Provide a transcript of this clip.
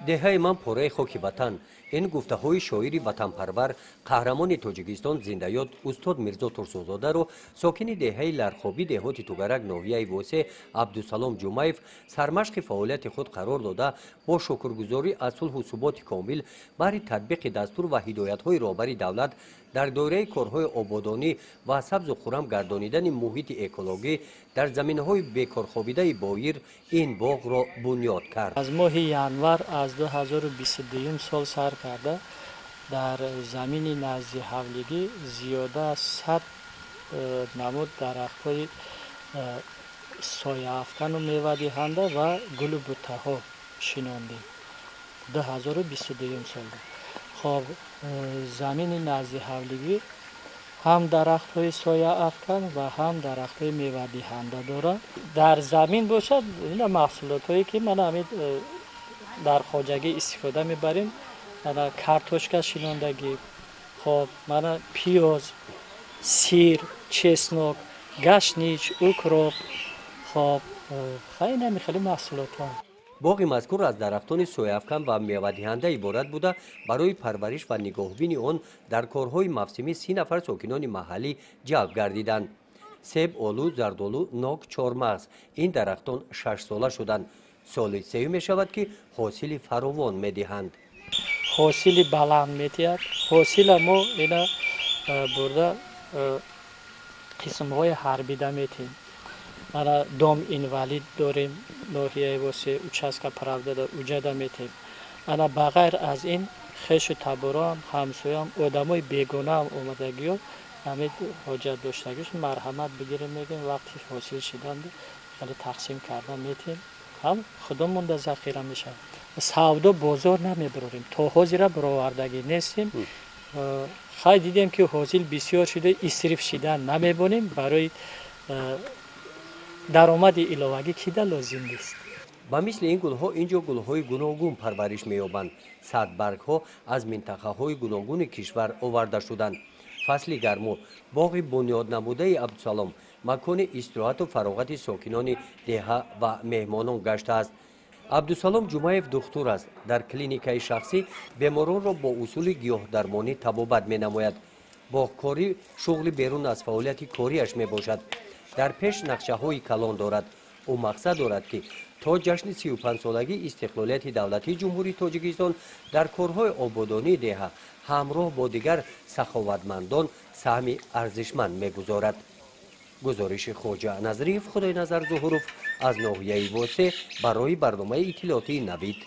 Деҳаи ман пораи хоки ватан. Ин гуфтаҳои шоири ватанпарвар, қаҳрамони Тоҷикистон, зиндаёд устод Мирзо Турсунзодаро сокини деҳаи Лархобӣ, деҳоти Тугарак, ноҳияи Восе Абдусалом Ҷумаев сармашқи фаъолияти худ қарор дода, бо шукргузорӣ аз сулҳу суботи комил баҳри татбиқи дастур ва ҳидоятҳои роҳбари давлат дар доираи корҳои ободонӣ ва сабзу хуррам гардонидани муҳити экологӣ дар заминаҳои бекорхобидаи боир ин боғро бунёд кард. Аз моҳи январ аз 2022 сол сар карда дар замини назди ҳавлигӣ зиёда аз 100 намуд дарахтҳои сояафкану мевадиҳанда ва гулу буттаҳо шинондем 2022 солда. Хоб, замини назди ҳавлигӣ ҳам дарахтҳои сояафкан ва ҳам дарахтҳои мевадиҳанда дорад. Дар замин бошад ина маҳсулотҳое ки мана ҳамин дар хоҷагӣ истифода мебарем, мана картошка шинондагӣ, хоб, мана пиёз, сир, чеснок, гашнич, укроп, хоб, хай ҳами хеле маҳсулотҳо. Боғи мазкур аз дарахтони сояафкан ва мевадиҳанда иборат буда, барои парвариш ва нигоҳубини он дар корҳои мавсимӣ 30 нафар сокинони маҳаллӣ ҷалб гардиданд. Себ, олу, зардолу, нок, чормағз. Ин дарахтон 6-сола шуданд. Соли сеюм мешавад, ки ҳосили фаровон медиҳанд. Ҳосили баланд медиҳад. Ҳосила мо ина бурда қисмҳои ҳарбида метиҳем. Мана дом инвалид дорем ноҳияи Восе, участка правдада уҷада метиҳем. Ана ба ғайр аз ин хешу таборам, ҳамсоям, одамои бегонаам омадагиё ҳамин ҳоҷат доштагиш марҳамат бигирем, мегӯем, вақти ҳосил шиданд хеле тақсим карда метиҳем, ҳам худомонда захира мешавад. Савдо бозор намебарорем, то ҳозира баровардагӣ нестем. Хай дидем, ки ҳосил бисёр шуда, исриф шидан намебонем, барои даромади иловагӣ кида лозим нест. Ба мисли ин гулҳо ин ҷо гулҳои гуногун парвариш меёбанд. Садбаргҳо аз минтақаҳои гуногуни кишвар оварда шуданд. Фасли гармо боғи бунёднамудаи Абдусалом макони истироҳату фароғати сокинони деҳа ва меҳмонон гаштааст. Абдусалом Ҷумаев духтур аст. Дар клиникаи шахсӣ беморонро бо усули гиёҳдармонӣ табобат менамояд. Боғкорӣ шуғли берун аз фаъолияти кориаш мебошад. Дар пеш нақшаҳои калон дорад. Ӯ мақсад дорад, ки то ҷашни 35-солагии истиқлолияти давлатии Ҷумҳурии Тоҷикистон дар корҳои ободонии деҳа ҳамроҳ бо дигар саховатмандон саҳми арзишманд мегузорад. Гузориши Хоҷа Назриев, Худойназар Зуҳуров аз ноҳияи Восе барои барномаи иттилоотии «Навид».